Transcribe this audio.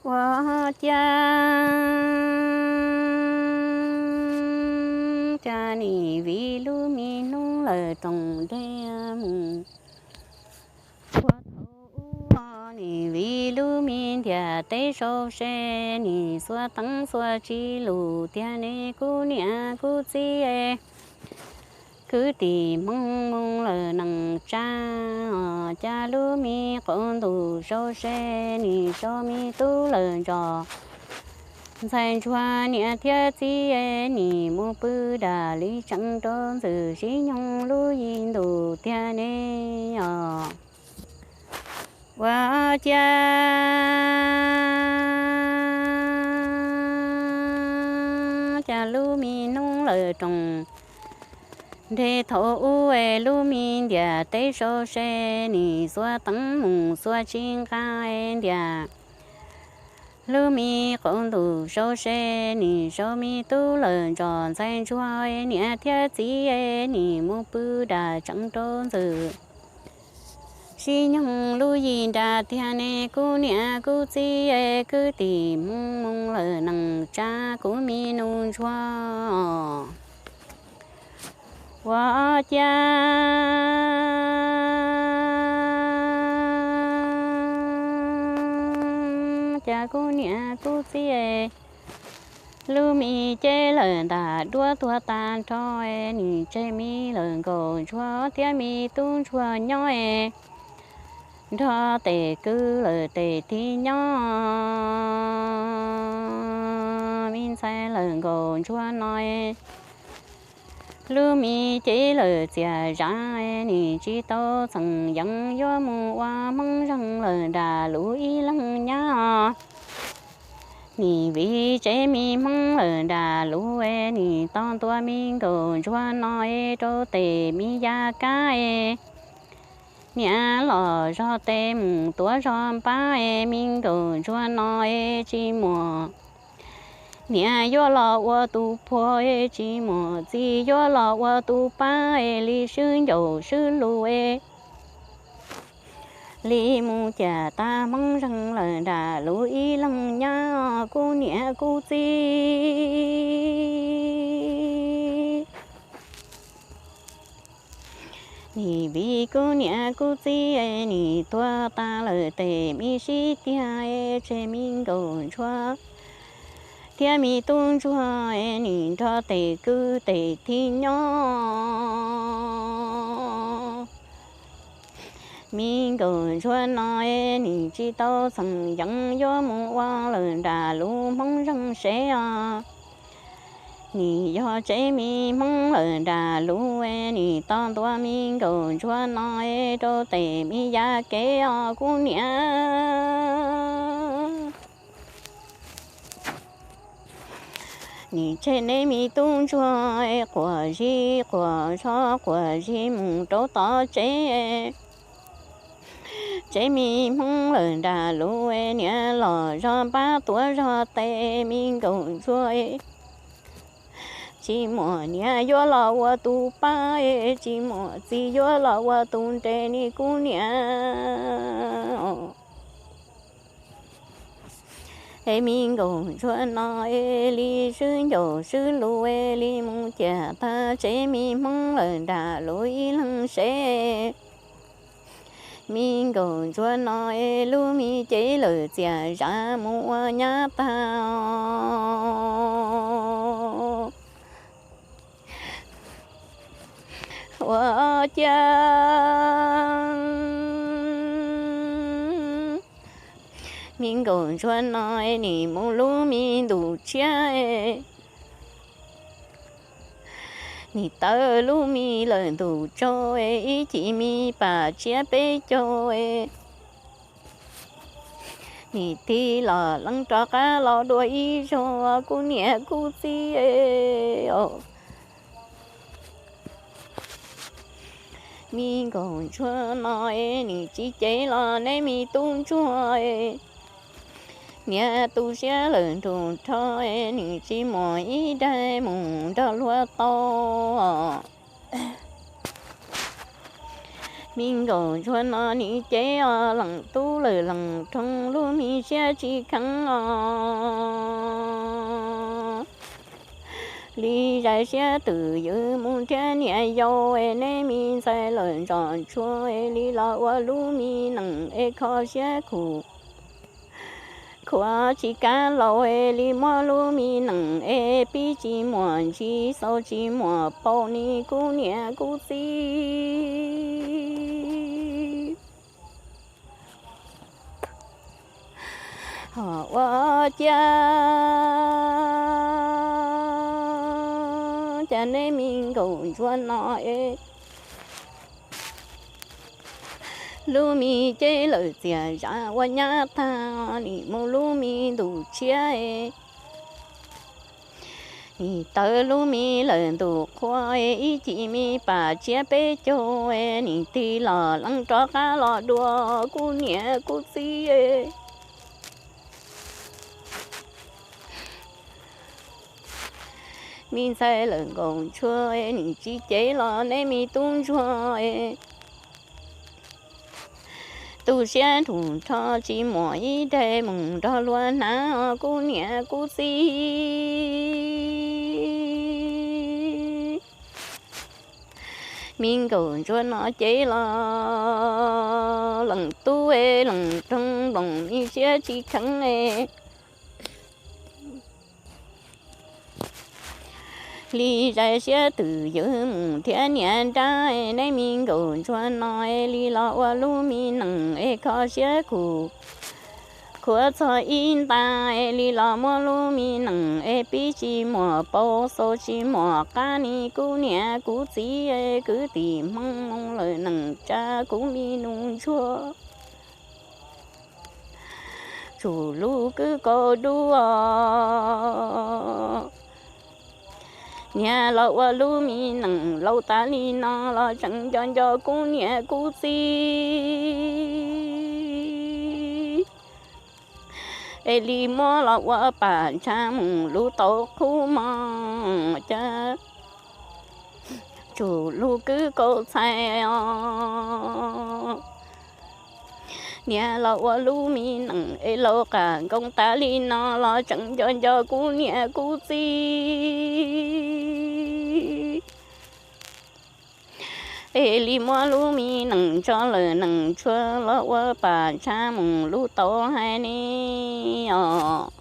Ua cas, cas nim vim lub me hnub lawm roos nreg mus, ua thaum ub nim vim lub me ntiaj teb sau se, nim xuas teeb xuas tsi lus tiag ne kuv niam kuv txiv. Kwv tij Hmoob Moob lawm neej tsa, cas lub me qaum ntuj sau se, nim sau me tub lawm ntsos, ntxhais ntsuag niam thiab txiv, nim mus pw dam li tseem rau ntxwm, sib nyoog lub yim ntuj tiag ne os. Ua cas, cas lub me hnub lawm roos nreg thaum ub, lub me ntiaj teb sau se, nim xuas teeb mus xuas tsis nqa ntiaj. Lub me qaum ntuj sau se, nim sau me tub lawm ntsos, ntxhais ntsuag niam thiab txiv, nim mus pw dam tseem rau ntxwm, sib nyoog lub yim nra tiag ne kuv niam kuv txiv. Kwv tij Hmoob Moob lawm neej tsa kuv me nus ntsuag, ua cas, cas kuv niam kuv txiv, lub me cev lawm ntag duab tuag tag nrho, nim tseg me lawm nkauj ntsuag thiab me tub ntsuag nyob, nrog tes kwv lawm tes tij nyob, me ntxhais lawm nkauj ntsuag no. Lub me cev lawm txias zam, nim tsis tau txheem yees, yuav mus ua Hmoob zeeg lawm nram lub ib leeg nyab. Nim vim tsev me Hmoob lawm nram lub, nim tau ntua me nkauj ntsuag no rau tes me yav kab. Niam los zog tes mus tuav zog npab, me nkauj ntsuag no tsis muaj niam yuav los ua tus phuag, tsis muaj txiv yuav los ua tus pab, li swb ncauj swb lus, li mus ciam tag Hmoob zeeg lawm nram lub ib leeg nyab kuv niam kuv txiv. Nim vim kuv niam kuv txiv, nim tuag tag lawm tes me sib tiag, tseg me nkauj ntsuag thiab me tub ntsuag, nim nrog tes kwv tes tij nyob. Me nkauj ntsuag no, nim tsis tau txheem yees, yuav mus ua lawm nram lub Hmoob zeeg sev os. Nim yog tsev me Hmoob lawm nram lub, nim tau ntua me nkauj ntsuag no rau tes me yav kev os kuv niam. Nim tseg neb me tub ntsuag quas zig quas zog quas zig mus rau tom tsev. Tsev me Hmoob lawm nram lub, niam los zog npab tuav zog tes, me nkauj ntsuag tsis muaj niam yuav los ua tus pab, tsis muaj txiv yuav los ua tus nres, nim kuv niam. Es me nkauj ntsuag no, li swb ncauj swb lus, li mus ciam tag tsev me Hmoob lawm nram lub ib leeg sev. Me nkauj ntsuag no, lub me cev lawm txias zam mus ua nyab tag. Ua cas me nkauj ntsuag no, nim mus lub me ntuj tshiab, nim tawm lub me lawm ntuj tsaus, ib chim me pas tsiab peb caug, nim tig los lees rov qab los dua ib zaug kuv niam kuv txiv. Me nkauj ntsuag no, nim tsis cev los neb me tub ntsuag, niam tu siab lawm nrug nrho, nim tsis muaj ib daim mus nrog luag tau. Me nkaum ntsuag no nim cev os leej tub lawm leej roog, lub me siab tsis kheev os. Li zais siab twm ywm mus nrhiav niam yau es neb me ntxhais lawm ntsom ntsuag es li los ua lub me nees es kho siab khuv. Khuav tsis kav laus es li muab lub me nees es pib tsis muaj ntsis xaus tsis muaj paus ni kuv niam kuv txiv. Ho ua ciav cas neb me nkaum ntsuag no es lub me cev lawm txias zam ua nyab tag, nim mus lub me ntus tshiab es nim tawv lub me lawm ntus qhua es ib cim me pam tsiab peb caug es nim tig los leej rov qab los dua kuv niam kuv txiv. Me ntxhais lawm nkaus ntsuag es nim tsis cev los neb me tub ntsuag es tu siab nrug nrho tsis muaj ib daim mus nrog luag hnav os kuv niam kuv txiv. Me nkaus ntsuag no cev los leej tub es leej roog nploos me siab tsis kheev es li zais siab twm ywm mus nrhiav niam nrab es neb me nkaus ntsuag no es li los ua lub me nees es kho siab khuv. Khuav txog ib nta es li los muab lub me nees es pib tsis muaj paus xaus tsis muaj qab ni kuv niam kuv txiv es kwv tij Hmoob lawm nees tsa kuv me nus ntsuag. Tsum lub kwj kaus dub os, niag los ua lub me nees laus tas li no los tseem nco nco kuv niam kuv txiv. Es li muab los ua pam ntsha mus lub tau qhub mog cas tsum lub kwj kaus txhais os. Niag los ua lub me nees es laus qas nkoos tas li no los tseem nco nco kuv niam kuv txiv. Es li muab lub me nees tso lawm nees tshuav los ua pam ntsha mus lub tau hais ni os.